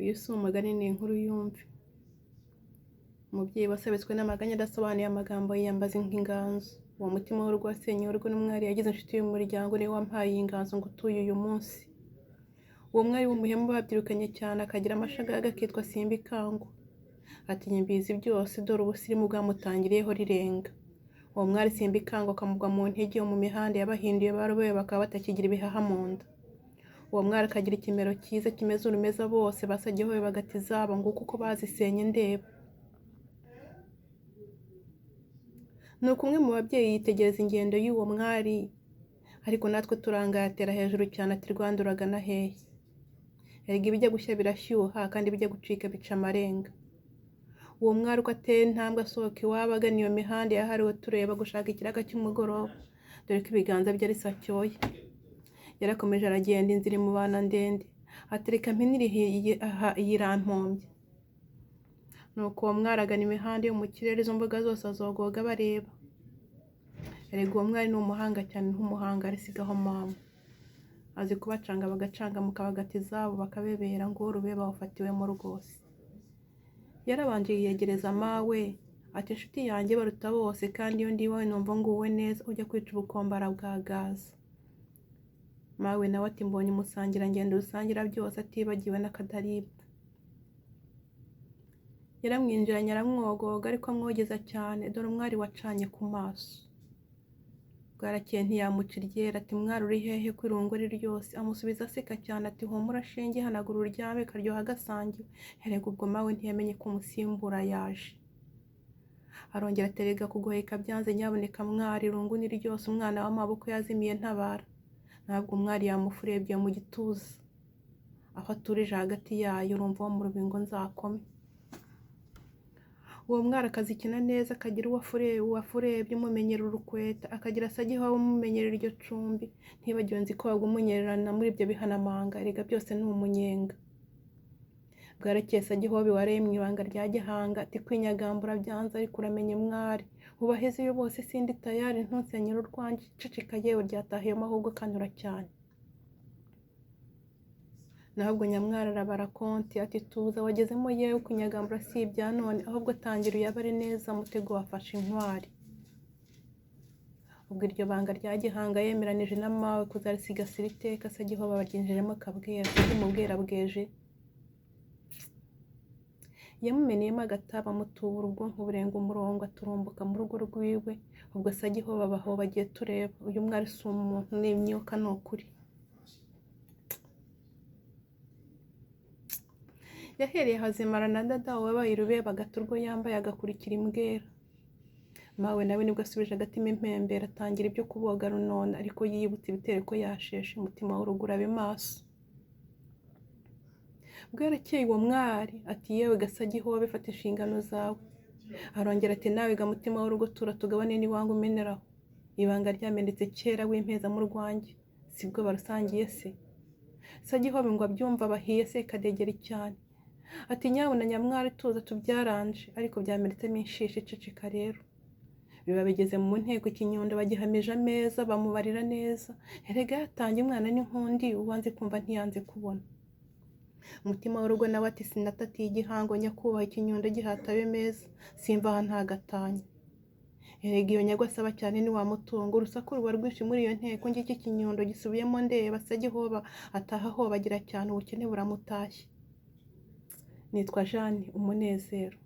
Uyu si umugani, ni inkuru yumve. Umubyeyi wasabitswe n'amaganya adasobanuye amagambo yiyambaza inganzo. Uwo mutima w'urugo wasenye urugo n'umwari yagize inshuti y'umuryango, niwe wampaye iyi nganzo ngo utuye uyu munsi. Uwo mwari w'umuhemu babyirukanye cyane, akagira amashagaga, akitwa Simbikangwa. Atinya imbizi byose, dore ubusirimu bwamutangiriyeho rirenga. Uwo mwari Simbikangwa akamugwa mu ntege mu mihanda yabahinduye barobewe, bakaba batakigira ibihaha mu nda. Uwo mwari akagira ikimero cyiza kimeze urumeza, bose basageho bagata izabo, nguko uko bazisenye ndeba. Nuko umwe mu babyeyi yitegereza ingendo y'uwo mwari, ariko natwe turangaye, atera hejuru cyane ati: "Rwanda, uragana hehe?" Erega ibijya gushya birashyuha, kandi ibijya gucika bica amarenga. Uwo mwari uko atera intambwe asohoka iwabo agana iyo mihanda yahariwe tureba gushaka ikiraka cy'umugoroba, dore ko ibiganza bye ari sacyoya. Yarakomeje aragenda, inzira imubana ndende, atereka mpinire aha iyi irampombye. Nuko uwo mwari agana imihanda yo mu kirere, izo mbuga zose azogoga bareba. Erega uwo mwari ni umuhanga cyane, nk'umuhanga arisigaho mama. Azi kubacanga bagacangamuka, bagata izabo bakabebera, ngo rube bawufatiwemo rwose. Yarabanje yiyegereza mawe, ati: "Inshuti yanjye baruta bose, kandi iyo ndi iwawe numva nguwe neza, ujya kwica ubukombara bwa gaza." Mawe nawe ati: "Mbonye umusangirangendo rusangira byose, atibagiwe n'akadaribwa." Yaramwinjiranye aramwogoga, ariko amwogeza cyane, dore umwari wacanye ku maso. Bwarakeye ntiyamuca iryera, ati: "Mwari, uri hehe ko irungu ari ryose?" Amusubiza aseka cyane ati: "Humura shenge, hanagura uryame, karyoha gasangiwe." Erega ubwo mawe ntiyamenye ko umusimbura yaje. Arongera aterega kugoheka byanze: "Nyaboneka mwari, irungu ni ryose, umwana w'amaboko yazimiye, ntabara." Ntabwo umwari yamufurebye mu gituza aho aturije hagati yayo, urumva wo mu rubingo nzakome. Uwo mwari akazikina neza, akagira uwafurebye umumenyera urukweta, akagira sagiho umumenyera iryo cumbi, ntibagiwe nzi ko umunyererana muri ibyo bihanamanga. Erega byose ni umunyenga. Bwarakeye Sagihobe wareye mu ibanga rya gihanga ati: "Kwinyagambura byanze, ariko uramenye mwari, ubahezeyo bose sindi tayari, ntunsenyere urwanjye." Ceceka yewe, ryatahiyemo ahubwo kanura cyane. Naho ubwo nyamwari arabara konti, ati: "Tuza wagezemo yewe, kunyagambura si ibya none, ahubwo tangira uyabare neza, mutego wafashe inkwari." Ubwo iryo banga rya gihanga yemeranije na mawe kuzarisigasira iteka, Sagihobe baryinjiremo akabwera mu bwera bweje. Yamumeneyemo agataba, amutubura ubwonko burenga umurongo, aturumbuka mu rugo rwiwe. Ubwo Sagihobe abahobagiye tureba. Uyu mwari si umuntu, ni imyuka, ni ukuri. Yahereye Hazimara na Dada wabaye irubeba, agata urwo yambaye agakurikira imbwera. Mawe nawe nibwo asubije agatima impembero, atangira ibyo kuboga runona, ariko yiyibutsa ibitero ko yasheshe umutima w'urugo urabe maso. Bwarakeye uwo mwari ati: "Yewe Gasagihobe, fata inshingano zawe." Arongera ati: "Nawe ga mutima w'urugo, tura tugabane n'iwangu umeneraho. Ibanga ryamenetse kera, w'impeza mu rwanjye, sibwo barusangiye se?" Sagihobe ngo abyumva bahiye Sekadegeri cyane, ati: "Nyabuna nyamwari, tuza tubyaranje, ariko byamenetsemo inshishi, ceceka rero." Biba bigeze mu nteko, ikinyundo bagihamije ameza, bamubarira neza. Erega yatangiye umwana n'inkundi, uwanze kumva ntiyanze kubona. Umutima w'urugo nawe ati: "Sinatatiye igihango nyakubahwa, ikinyundo gihatabe meza, simva aha ntagatanya." Erega iyo nyagwa asaba cyane ntiwamutunga, urusaku ruba rwinshi muri iyo nteko, ngiki ikinyundo gisubiyemo ndeba. Sagihoba ataha ahobagira cyane, ubukene buramutashye. Nitwa Jeanne Umunezero.